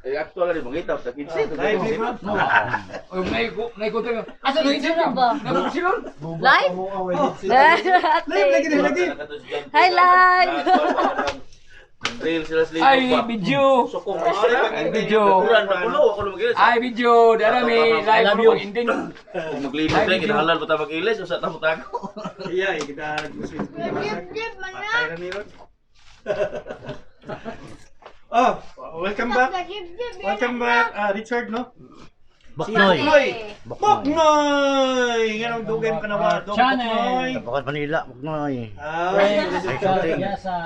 Eh, actual rin mangita sa 15. Live, di ba? Asa na Ano ba? Silon? Live? Live lagi din lagi. Hi, live! Real sila sila. Ay, video. Sukong. Ay, video. Kuran na kulo ako lumagilis. Ay, video. Dara mi live mo ending. Kung maglinis lang, kinahalal pa ta mag-ilis, usa ta mo tago. Iya, eh, kita nag-switch. Patay na ni Ron. Oh, welcome back. Welcome back, Richard, no? Baknoy. Boknoy. Boknoy! Nga nang dugay mo kanawa, dong Boknoy. Tapakan Manila, Baknoy. Ah, Ay, something.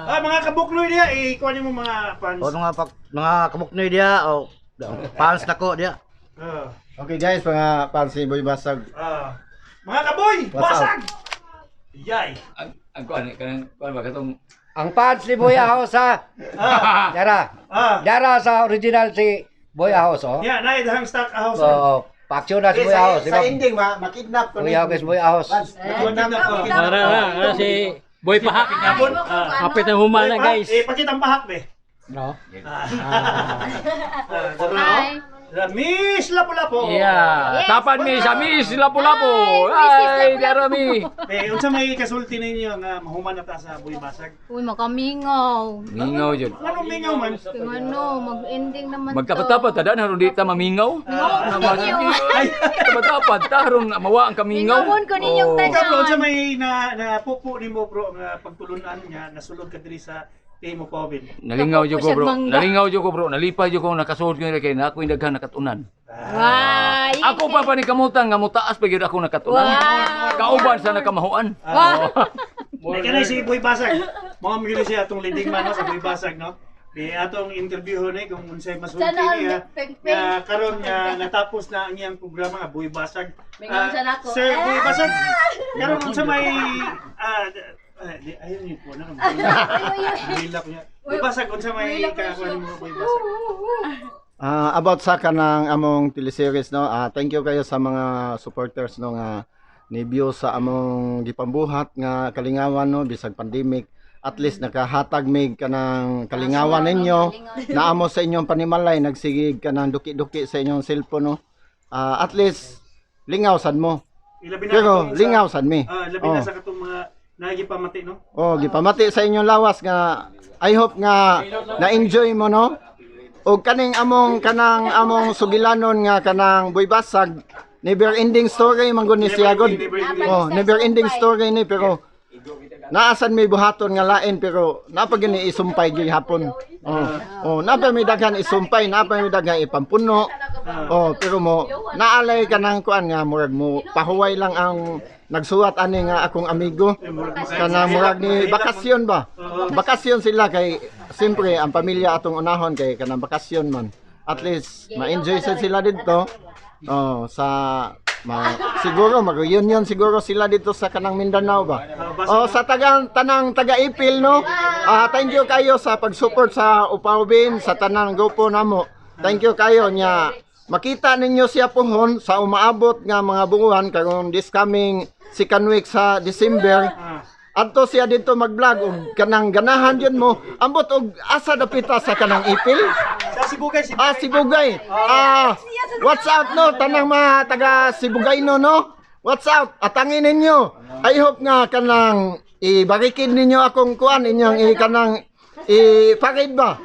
Mga kabuknoy niya, eh, kuha niyo mo mga fans. O mga pak, mga kabuknoy diya o fans nako diya. Ah, Okay guys, mga fans ni Boy Basag. ah. Mga kaboy, What's up? basag! Yay! Ang kuan kanang kuan ba katong Ang fans ni Boy Ahos ha. Ah, Dara. Dara sa original si Boy Ahos oh. Yeah, naidahang stock house. So, paaksyon na si Boy Ahos, di Sa ba? ending ma, makidnap ko Boy Ahos, Boy Ahos. Makidnap ko. Para na, si Boy Pahak. Kapit ang humana, guys. Eh, pakita ang pahak, be. No? Ah. Hi! Miss Lapu-Lapu. Yeah. Yes. Tapan mi sa Miss Lapu-Lapu. Hi, Ay, Mrs. dara mi. Eh, unsa may kasulti ninyo nga mahuman na ta sa Boy Basag? Uy, makamingaw. Mingaw jud. Anong mingaw man? Kung ano, mag-ending naman to. Magtapat-tapat ta daan di ta mamingaw. Mingaw ko ninyo. Ay, tapat-tapat ta ron mawa ang kamingaw. Mingawon ko ninyong Oh. tanan. Ikaw bro, unsa may na napupo nimo bro nga pagtulunan nga nasulod ka diri sa Team of Ovin? Nalingaw jud ko, bro. Kapupo siya mangga. Nalingaw jud ko, bro. Nalipay jud ko nakasuod ko nila kay na ako daghan nakatunan. Wow! Ako pa pa ni kamutan nga mutaas pa gyud ako nakatunan. Wow! Kauban sa nakamahuan. Wow! May kanay si Boy Basag. Mao man gyud siya atong leading man no, sa Boy Basag no. Di atong interview ni kung unsay masulti Sana all niya. peng peng. Nga karon nga natapos na ang iyang programa nga Boy Basag. Mingaw siya nako. Sir Boy Basag, karon unsa may di ayun yun po na. Hilak niya. Boy Basag, unsa may kakuan mo Boy Basag? About sa kanang among teleseries no. Thank you kayo sa mga supporters no nga ni-view sa among gipambuhat nga kalingawan no bisag pandemic. At least nakahatag mig kanang kalingawan ninyo. Naamo sa inyong panimalay nagsigig kanang duki-duki sa inyong cellphone no. At least lingaw sad mo. Ilabi na Pero katong sa- lingaw sad mi. Labi na Oh. sa katong mga nagipamati no. Oh, gipamati sa inyong lawas nga I hope nga na-enjoy mo no. Og kaning among kanang among sugilanon nga kanang Boy Basag, never ending story man gud ni siya gud. Oh, never ending story ni pero naasan may buhaton nga lain pero napa gini isumpay gihapon. Oh, oh, napa may daghan isumpay, napa may daghan ipampuno. Oh, pero mo naalay ka ng kuan nga murag mo pahuway lang ang nagsuwat ani nga akong amigo. Kana murag ni bakasyon ba? Bakasyon sila kay siyempre ang pamilya atong unahon kay kanang bakasyon man. At least ma-enjoy sad sila didto. Oh, sa ma, siguro mag-reunion siguro sila dito sa kanang Mindanao ba. Oh, sa tagang tanang taga-Ipil no. Thank you kayo sa pag-support sa Upawbin sa tanang grupo namo. Thank you kayo nya. Makita ninyo siya pohon sa umaabot nga mga buwan karon this coming second week sa December. Adto siya dito mag-vlog og kanang ganahan yun mo. Ambot og asa dapita sa kanang Ipil. Sa Sibugay, Sibugay. Ah, Sibugay. What's up no? Tanang mga taga Sibugay no no? What's up? Atangin ninyo. I hope nga kanang ibarikin ninyo akong kuan inyong i kanang iparid ba?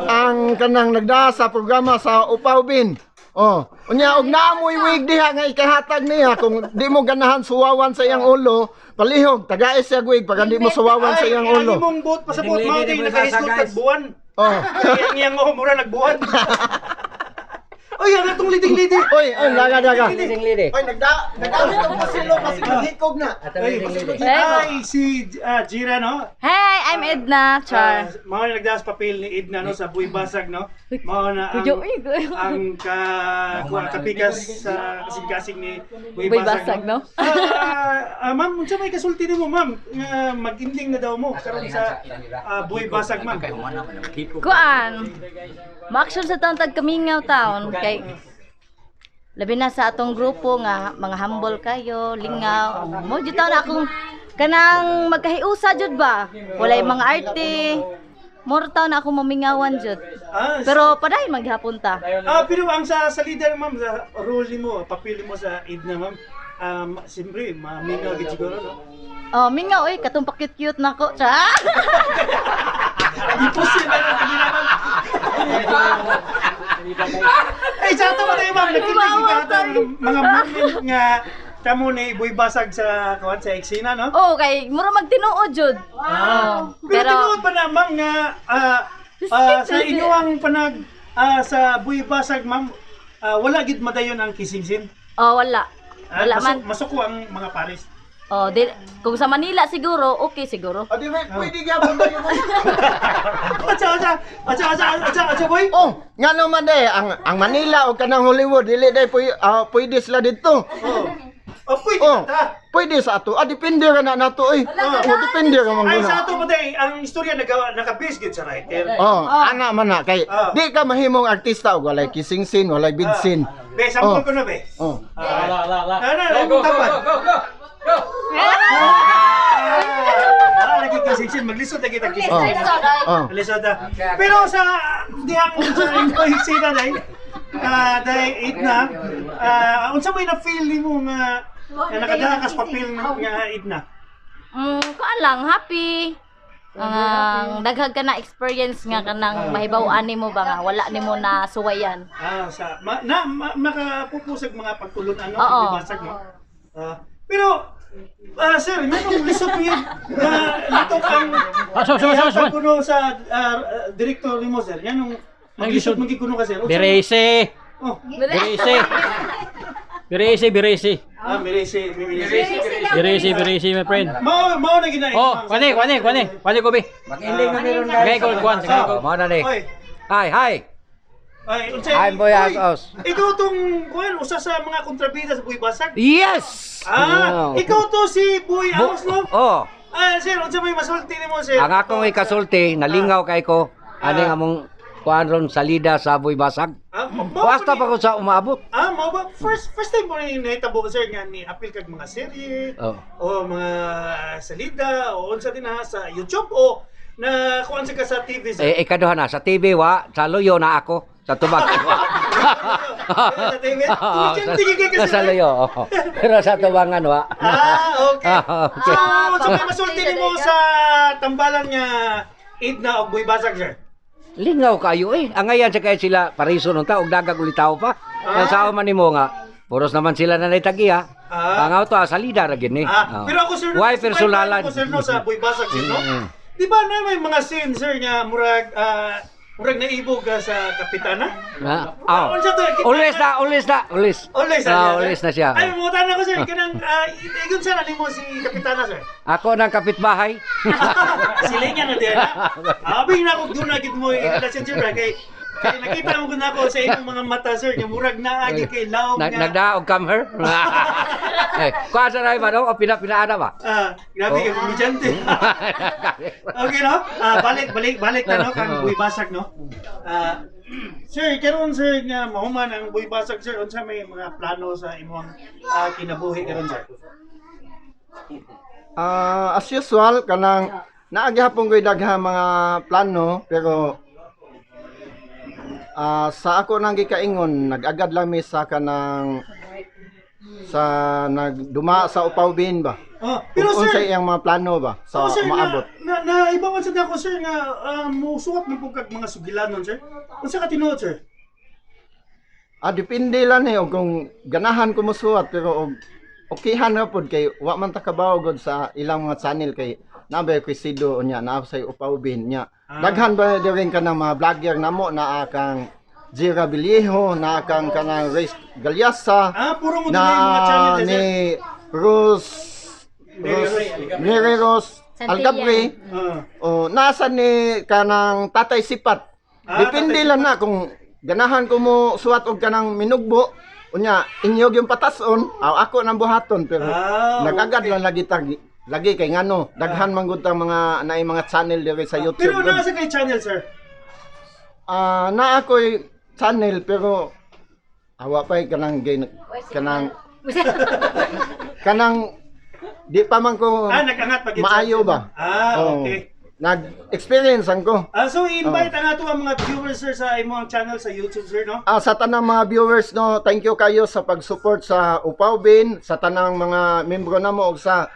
Ang kanang nagdaa sa programa sa Upawbin. Oh, unya og naamoy wig diha nga ikahatag niya kung di mo ganahan suwawan sa iyang ulo, palihog tagais siya wig pag di mo suwawan sa iyang Ay, ulo. ang imong boat pasabot mao Leading di lady, Boy nakahisgot Basag, guys. tagbuwan. Oh. Ay, ang iyang oh, mura nagbuwan. Oy, ang atong leading lady. Oy, oy, laga laga. Leading lady. Oy, nagda nagda ko silo kasi naghikog na. At ang leading lady. Ay, si Jira no. Hey, I'm Edna. Char. Mao na nagdaas papel ni Edna no sa Buy Basag no. Mao na ang Kuyo, uy, kuyo. ang ka kuha kapikas sa kasing-kasing ni Buy Buy Basag, Basag, no? Ma'am, unsa may kasulti nimo ma'am nga mag-ending na daw mo karon sa Buy Basag ma'am. Kuan. Ma-action sa taon tag kamingaw taon kay labi na sa atong grupo nga mga humble kayo, lingaw. Mo jud taon akong kanang magkahiusa jud ba? Walay mga arte. More taon na ako mamingawan jud. Ah, Pero padayon maghapon ta. Ah, pero ang sa leader, ma'am, sa role mo, papel mo sa Edna, ma'am. Siyempre, mamingaw gid siguro, no? Oh, mingaw oy, katong pa cute-cute nako. Cha. Imposible na kami naman. Eh, sa ato ba tayo, ma'am? Nagkilig ka ata mga moment nga kamo ni Boy Basag sa kuan sa eksena, no? Oh, kay mura magtinuod jud. Ah. Oh, Pero pero tinuod ba na, ma'am, nga sa inyong panag sa Boy Basag, ma'am, wala gid madayon ang kissing scene? Oh, wala. Ah, Wala man. Masuko ang mga pares. Oh, di, kung sa Manila siguro, okay siguro. O di ba, pwede gyapon ba yun? Atsa, atsa, atsa, atsa, atsa, atsa, boy. Oh, nga naman de, ang Manila o kanang Hollywood dili day pwede sila dito. Oh. Oh, pwede Oh, ta. pwede sa ato. Ah, depende ra na nato eh. Oh, depende ra man Ay, guna. sa ato pa tayo, ang istorya naka-base gid sa writer. Oh, ana man na kay di ka mahimong artista og walay kissing scene, walay bid scene. Be, sample Oh. ko na, be. Oh. Ah, La la la. Ano, Go go go tapat. go go. Go. Ah, lagi kissing scene, maglisod na kita kissing Oh. scene. Oh. Lisod na. Pero sa dihang sa eksena day, day 8 na, unsa may na-feel nimo nga nga nakadaha kas papel nga 8 na? Kuan lang, happy. Ang daghag ka na experience nga kanang mahibaw-an nimo ba nga wala nimo na suwayan. Ah, sa ma, na ma, makapupusag mga pagtulon ano, Oo. pagbibasag no. Ah, pero sir, may lisod mo yun na litok ang Ah, so, so, so, so. ihatag kuno sa director nimo, sir. Yan yung maglisod lisod. man gid kuno ka, sir. Birese. Oh. Birese. Birese, birese. Ah, mirese, mirese. Birese, birese, my friend. Mao mao na gina. Oh, kwani, kwani, kwani. Kwani ko bi. Mag-ending na meron guys. Kay ko kwan, kay ko. Oh, mao na ni. Oy. Hi, hi. Ay, unsay? I'm Boy Oy, Asos. Ikaw tong kuan usa sa mga kontrabida sa Boy Basag. Yes! Ah, Wow. ikaw to si Boy Aos, no? Oh, Ah, sir, unsa may masulti nimo, sir? ang akong ikasulti, nalingaw kay ko aning among kuan ron salida sa Boy Basag. Ah, Basta pa ko sa umaabot. Ah, mao ba? First time mo ni nahitabo, sir, nga ni apil kag mga serye Oh. o mga salida o unsa din ha sa YouTube o na kuan sa ka sa TV, sir. Eh, ikaduha na sa TV wa, sa luyo na ako, sa tubag. Sa TV? Tumigil ka kasi, Sa sir. luyo. oo. Pero sa tubangan wa. Ah, okay. Ah, okay. So, unsa may masulti nimo sa tambalan nga Idna og Boy Basag, sir? Lingaw kayo eh. Ang ngayon sa kay sila pariso nung ta og dagag ulitaw pa. Ang sao man nimo nga puros naman sila na naitagiya. Ah. Ang auto salida ra gid ni. Ah, Oh. pero ako, sir, Why mas personalan? Ako, sir, no, sa Boy Basag, sir, no? Mm. Di ba na may mga scene, sir, nga murag murag naibog ka sa kapitana? Ah, oh. Unsa to? Ulis na, ulis na, ulis. Ulis na Ah, siya, sir? ulis na siya. Ay, mutan ako, sir, kanang igon sa nimo si kapitana, sir. Ako ng kapitbahay. Sila nga na din, ha? Abi na ako doon agad mo i-relasyon, sir, kay kay nakita mo ko na ako sa imong mga mata, sir, nga murag na agi kay laom nga. Nagdaog come her. Eh, kuha sa ray ba no? O pina-pinaana ba? Ah, grabe ka komedyante. Okay, no? Ah, balik balik balik na no kang Buy Basag, no. Ah, sir, karon, sir, nga mahuman ang Buy Basag, sir, unsa may mga plano sa imong kinabuhi karon, sir? Ah, as usual kanang naa gihapon ko'y daghang mga plano pero sa ako nang gikaingon nag-agad lang mi sa kanang sa nagduma sa Upaw-Bin ba. Oh, pero Pero sir, unsa iyang mga plano ba sa oh, sir, umaabot. na ibawan sa ako, sir, nga musuwat mo pud kag mga sugilanon, sir. Unsa ka tinuod, sir? Ah, depende lang eh og kung ganahan ko mosuwat pero og okayhan ra pod kay wa man ta kabaw gud sa ilang mga channel kay naa ba kay Sido unya naa sa Upaw-Bin nya. Ah. Daghan ba diri ka ng mga vlogger namo naa kang Jira Villejo, naa kang kanang Race Galyasa, Ah, puro mo na dunay mga channel, sir. ni Rose Rose Mary Rose Santillan. Alcabre Ah. o nasa ni kanang Tatay Sipat. Ah, Depende Tatay lang na kung ganahan ko mo suwat og kanang minugbo unya inyog yung patason aw ako nang buhaton pero Ah, nagagad okay. lang lagi tag lagi kay ngano daghan man gud tang mga naay mga channel diri sa YouTube. Pero gud. naa sa kay channel, sir. Ah, naa ako'y channel pero awa pa'y kanang kanang kanang di pa man ko Ah, nag-angat pa gid, sir. maayo ba? Ah, Oo. okay. Nag-experience ang ko. Ah, so invite ang ato ang mga viewers, sir, sa imong channel sa YouTube, sir, no? Ah, sa tanang mga viewers, no, thank you kayo sa pag-support sa Upaw Bin, sa tanang mga membro namo og sa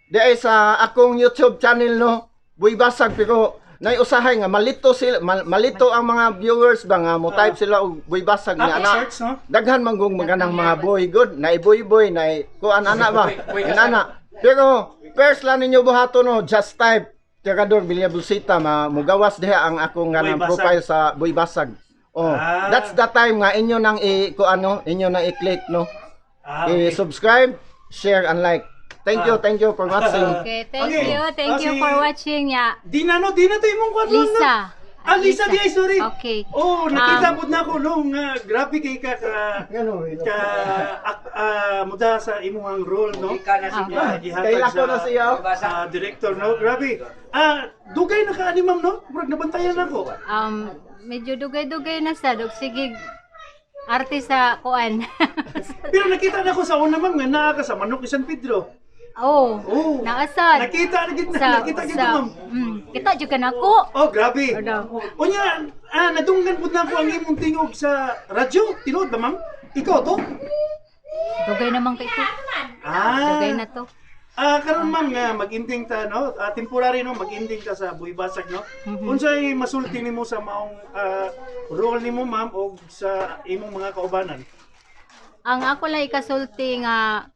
di ay sa akong YouTube channel, no. Buy Basag, pero nay usahay nga malito sila, malito ang mga viewers ba nga mo type sila og Buy Basag Ah, nga ana. search, no? Daghan man gong maganang mga boy good, nay boy boy, nay kuan ana ba? Ana. Pero first lang ninyo buhaton, no, just type Tirador Villabulsita, ma mugawas diha ang akong ganang Boy Basag. profile sa Boy Basag. Oh, that's the time nga inyo nang i ko ano, inyo nang i-click, no. Ah, okay. I-subscribe, share and like. Thank you, thank you for watching. Okay, thank Okay. you. Thank Ah, you for watching. Yeah. Di na, no, di na to imong kuan, no? Lisa. Ah, Lisa, di ay, sorry. Okay. Oh, nakita po na ako no nga grabe kay ka ka ka muda sa imong role, no. Ah, gihatag Kaila ko na siya. Director, no. Grabe. Ah, dugay na ka ani, ma'am, no? Murag nabantayan ako. Medyo dugay-dugay na sa dug sige arte sa kuan. Pero nakita na ko sa una, ma'am, nga naa ka sa Manok ni San Pedro. Oh. Oh. Naasad. Nakita na gid nakita gid, ma'am. Kita jud ka nako. Oh, grabe. Ano? Unya, nadunggan pud na ako ang imong tingog sa radyo. Tinuod ba, ma'am? Ikaw to? Dugay naman kay ito. Ah. Dugay na to. Ah, karon, ma'am, nga mag-ending ta, no? Ah, temporary, no, mag-ending ta sa Buybasag, no. Unsay masulti nimo sa maong role nimo, ma'am, og sa imong mga kaubanan? Ang ako lang ikasulti nga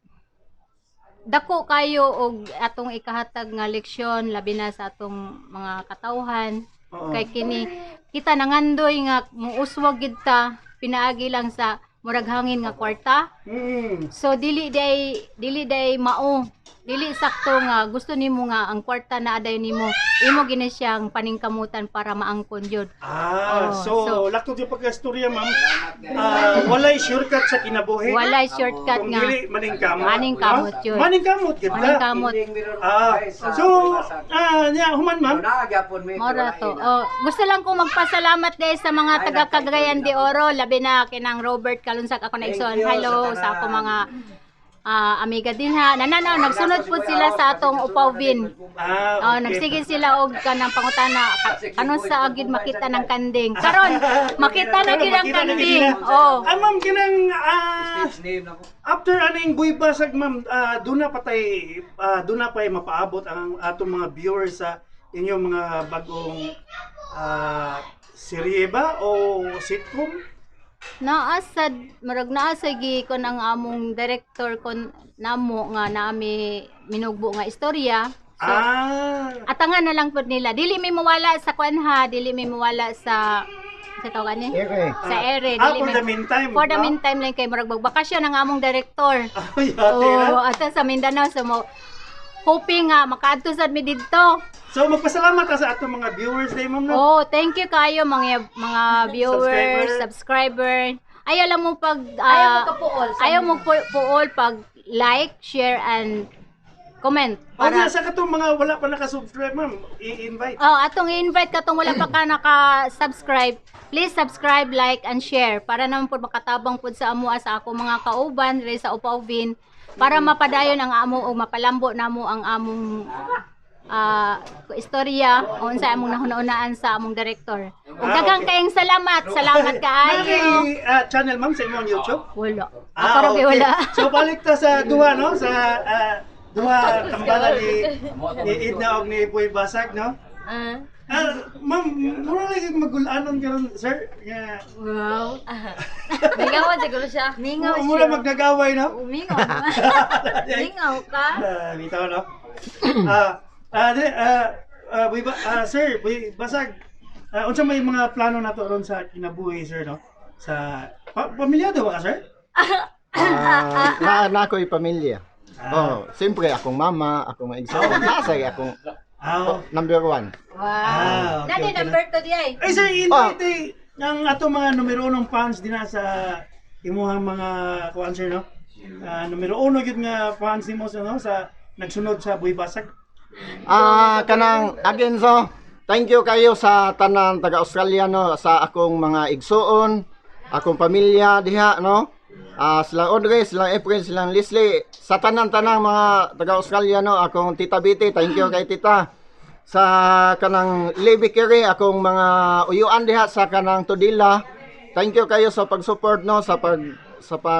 dako kayo og atong ikahatag nga leksyon labi na sa atong mga katawhan kay kini kita nangandoy nga muuswag gid ta pinaagi lang sa murag hangin nga kwarta. So dili day mao, dili sakto nga gusto nimo nga ang kwarta na aday nimo imo gini siyang paningkamutan para maangkon jud. Ah, Oh, so, so- laktod yung pagkastorya, ma'am. Ah, walay shortcut sa kinabuhi. Walay shortcut Kung nga. dili maningkamot. Maningkamot No? yun. Maningkamot gid ta. Maningkamot. Ah, so nya human, ma'am. Mora to. Oh, gusto lang ko magpasalamat dahil sa mga taga Cagayan de Oro, labi na kinang Robert Kalunsak ako na igsoon. Hello sa ako mga amiga din ha. Nananaw, nagsunod po sila sa atong Upawbin. Ah, Oh, nagsige sila og kanang pangutana kanon sa agid makita ng kanding. Karon makita na Karon, gid ang makita na gid kanding. nila. Oh. Ah, ma'am, kinang after aning Buy Basag, ma'am, duna pay mapaabot ang atong mga viewers sa inyong mga bagong serye ba o sitcom? Naa sa murag naa sa gi kon ang among director kon namo nga naami minugbo nga istorya. So, atangan na lang pud nila. Dili may mawala sa kwan ha, dili may mawala sa tawag ani? Ere. Sa ere. Ah, Dili for the meantime, For the no? meantime lang kay murag magbakasyon ang among director. Ay, ate, Oo, ha? ata sa Mindanao so mo hoping nga makaadto sad mi didto. So magpasalamat ka sa atong mga viewers day, ma'am, no? Oh, thank you kayo mga viewers, subscriber. Ayaw lang mo pag Ayaw mo kapuol. Ayaw mo puol pag like, share and comment. O Para sa katong mga wala pa nakasubscribe, ma'am, i-invite. Oh, atong i-invite katong wala pa ka naka-subscribe, please subscribe, like and share para naman po makatabang pud sa amo sa ako mga kauban diri sa Upawbin para mapadayon ang amo o mapalambo namo ang among istorya o unsa among nahuna-unaan sa among director. Ug daghang kayong salamat. Salamat kaayo. Naa kay channel, ma'am, sa imong YouTube? Wala. Ako ra kay wala. So balik ta sa duha, no, sa duha kambala ni Edna og ni Boy Basag, no? Ah. Ah, ma'am, mura lagi magulanon karon, sir. Nga Wow. Mingaw siguro siya. Mingaw mura siya. magnagaway, no? Umingaw. Mingaw ka. Ah, bitaw, no? Di, ah, sir, Boy Basag, unsa may mga plano nato ron sa kinabuhi, sir, no? Sa pamilyado ba ka, sir? Ah, na ako'y pamilya. Oh, siyempre akong mama, akong mga igsoon, nasa akong number one. Wow. Ah, okay, Nani okay. number 2 di ay. Ay, sir, invite eh, ang atong mga numero unong fans din na sa imuhang mga kuan, sir, no? Ah, numero uno gyud nga fans nimo sa, no, sa nagsunod sa Buy Basag. Ah, kanang again, so thank you kayo sa tanan taga Australia, no, sa akong mga igsuon, akong pamilya diha, no. Ah, silang Audrey, silang April, silang Leslie, sa tanan-tanang mga taga Australia, no, akong Tita Betty, thank you kay Tita. Sa kanang Lee Bakery, akong mga uyuan diha sa kanang Tudela. Thank you kayo sa pag-support, no, sa pag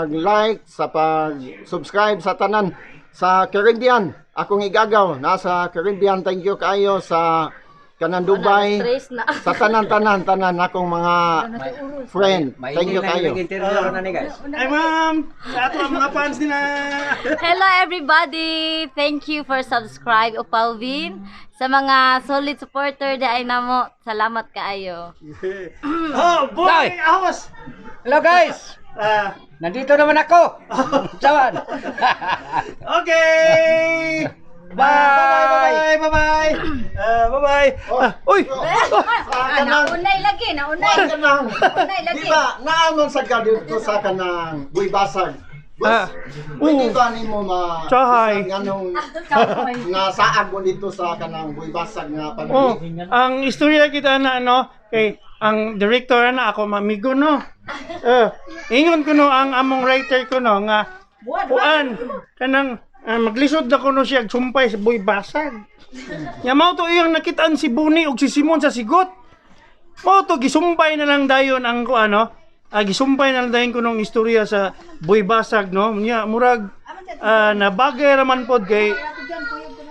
like, sa pag-subscribe sa tanan sa Caribbean. Akong igagaw nasa Caribbean. Thank you kayo sa kanang Dubai. Stress na. Sa tanan-tanan tanan akong mga friend. Thank you kayo. Interview na ni guys. Ay ma'am, sa ato ang mga fans nila. Hello everybody! Thank you for subscribe Upalvin. Sa mga solid supporter di ay namo, salamat kaayo. Oh, boy, Tay! awas. Hello guys. Ah, Nandito naman ako. Sawan. Okay. Bye. Bye bye bye. Ah, bye bye. Ah, uy. Sa kanang Naunay lagi, naunay. Kuan kanang Naunay lagi. Di ba naamon sa ka dito sa kanang Buybasag. Boss, Ah, pwede oo. ba nimo ma Tsahay. bisan anong nasaag mo dito sa kanang Buybasag nga Oh, panahon? ang istorya kita na ano kay ang director na ako mamigo no. Eh, ingon ko no ang among writer ko no nga kuan kanang maglisod na kuno siya sumpay sa Boy Basag. Nya mao to iyang nakitaan si Buni ug si Simon sa sigot. Mao to gisumpay na lang dayon ang kuan no. Gisumpay na lang dayon kunong istorya sa Boy Basag no. Nya murag nabagay raman pod kay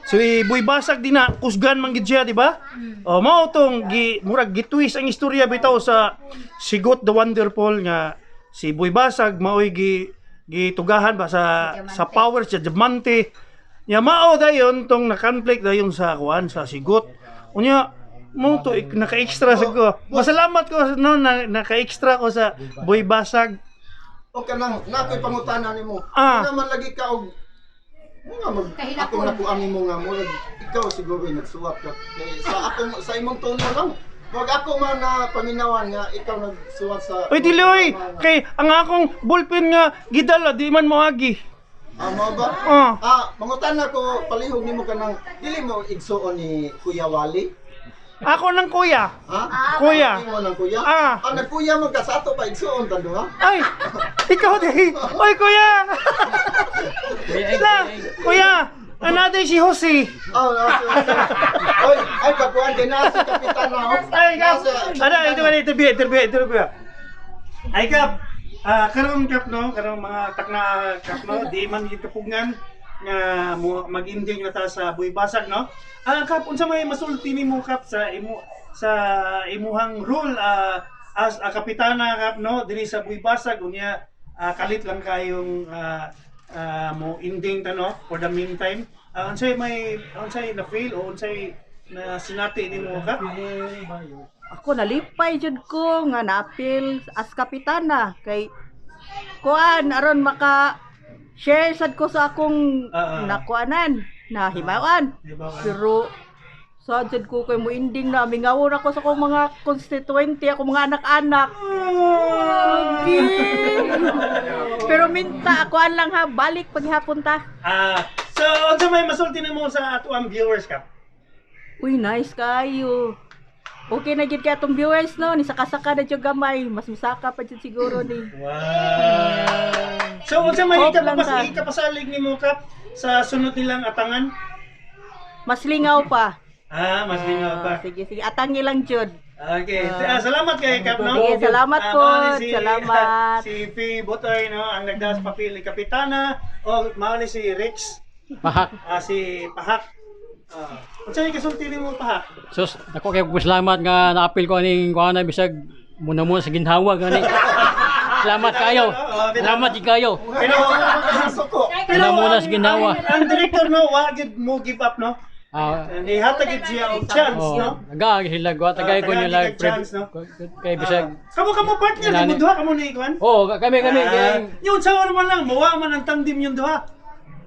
si Boy Basag din na kusgan man gid siya, di ba? O mao tong gi murag gitwist ang istorya bitaw sa Sigot the Wonderful nga si Boy Basag maoy gi gitugahan ba sa power sa diamante. Nya mao dayon tong na-conflict dayon sa kuan sa Sigot. Unya mo to naka-extra sa ko. Masalamat ko no na, naka-extra ko sa Boy Basag. O kanang nakoy pangutana nimo. Ah. Nga man lagi ka og nga mag akong nakuan nimo nga murag ikaw siguro ay nagsuwat ka. Kay sa akong sa imong tono lang. Wag ako man na paminawan nga ikaw nagsuwat sa Oy dili oy, kay ang akong ballpen nga gidala di man moagi. Ah, mao ba? Ah. Ah, mangutana ko palihog nimo kanang dili mo igsuon ni Kuya Wally. Ako ng kuya. Ha? Kuya. Hindi mo ng kuya? Ah. Ah, nagkuya man ka sa ato pa igsuon tando ha? Ay, ikaw din. Oy, kuya. La, kuya, another si Jose. Oh, ah, sorry. Oy, ay pakuan kay na si kapitan na. Oh. Ay, kap. Nasa- Ano, ito ba, interview, interview, interview. Ay, kap. Karong kap no, karong mga takna kap no, di man gid kapugngan nga mo mag-ending na ta sa Buybasag no. Ah, kap, unsa may masulti nimo kap sa imo sa imuhang role as a kapitana kap no diri sa Buybasag unya kalit lang kayong mo ending ta no for the meantime. Unsay may unsay na feel o unsay na sinati nimo kap? Ako nalipay jud ko nga naapil as kapitana kay kuan aron maka share sad ko sa akong nakuanan na himawan. Himawan. Pero sad jud ko kay mo ending na mingawon ako sa akong mga constituente, akong mga anak-anak. Lagi. Pero minta akuan lang ha, balik paghapon ta. So unsa may masulti nimo sa ato ang viewers kap? Uy, nice kayo. Okay na jud kay atong viewers no, ni saka-saka na jud gamay, mas musaka pa jud siguro ni. Wow. So unsa may Hope lang ta. ikapasalig nimo kap sa sunod nilang atangan? Mas lingaw pa. Ah, mas lingaw pa. Sige, sige. Atangi lang jud. Okay. Salamat kay Kap no. Sige, salamat po. Mao ni si, Salamat. Si P. Butoy no, ang nagdaas papel ni Kapitana o mao ni si Rex, Pahak. si Pahak. Unsa may kasulti nimo Pahak? Sus, ako kay salamat nga naapil ko aning kuan na bisag muna muna sa ginhawa gani. Salamat kayo. Salamat jud kayo. Pero Suko. pero Muna muna sa ginhawa. ang director no, wa gid mo give up no. Nihatag gid siya og chance Oh, no. naga sila gwa tagay ko Tagay nila kag chance, no? kay bisag. Kamo partner Inani. mo duha kamo ni kuan? Oh, kami kami kay Yun sa naman lang mawa man ang tandem yung duha.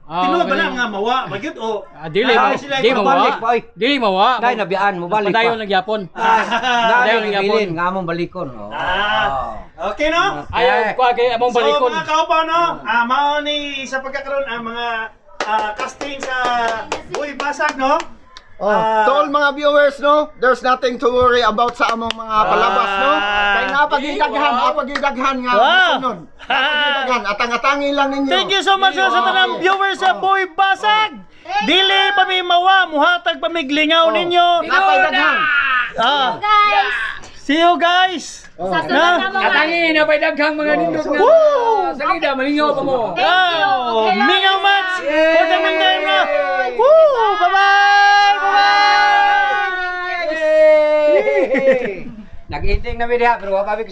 Tinuod ba lang nga mawa ba gyud o Dili Ah, mo sila di ikaw, mawa. balik pa, oy. Dili mawa. Dai nabiyaan mo balik Padayon pa. nagyapon. Dai Padayon nagyapon. gibilin nga among balikon. Oh. Ah, okay no? Ayaw ko kay among So balikon. mga kaupa no, mao ni sa pagkakaroon ang mga casting sa Buy Basag no. Oh, Ah. to all mga viewers, no, there's nothing to worry about sa among mga palabas, no? Kay napagidaghan, napagidaghan nga musunod. Napagidaghan, atang-atangi lang ninyo. Thank you so much sa tanang viewers sa Boy Basag. Dili pa mi mawa, muhatag pa mi glingaw ninyo. Napagidaghan. Ah, Guys, see you guys. sa sunod na mga Atangi na pa'y daghang mga nindot nga. Woo! Salida, malingaw pa mo. Thank you. Wow! Okay lang. Mingaw much for the meantime na. Woo! Bye-bye! Bye-bye! Nag-ending na mi diha pero wa pa mi.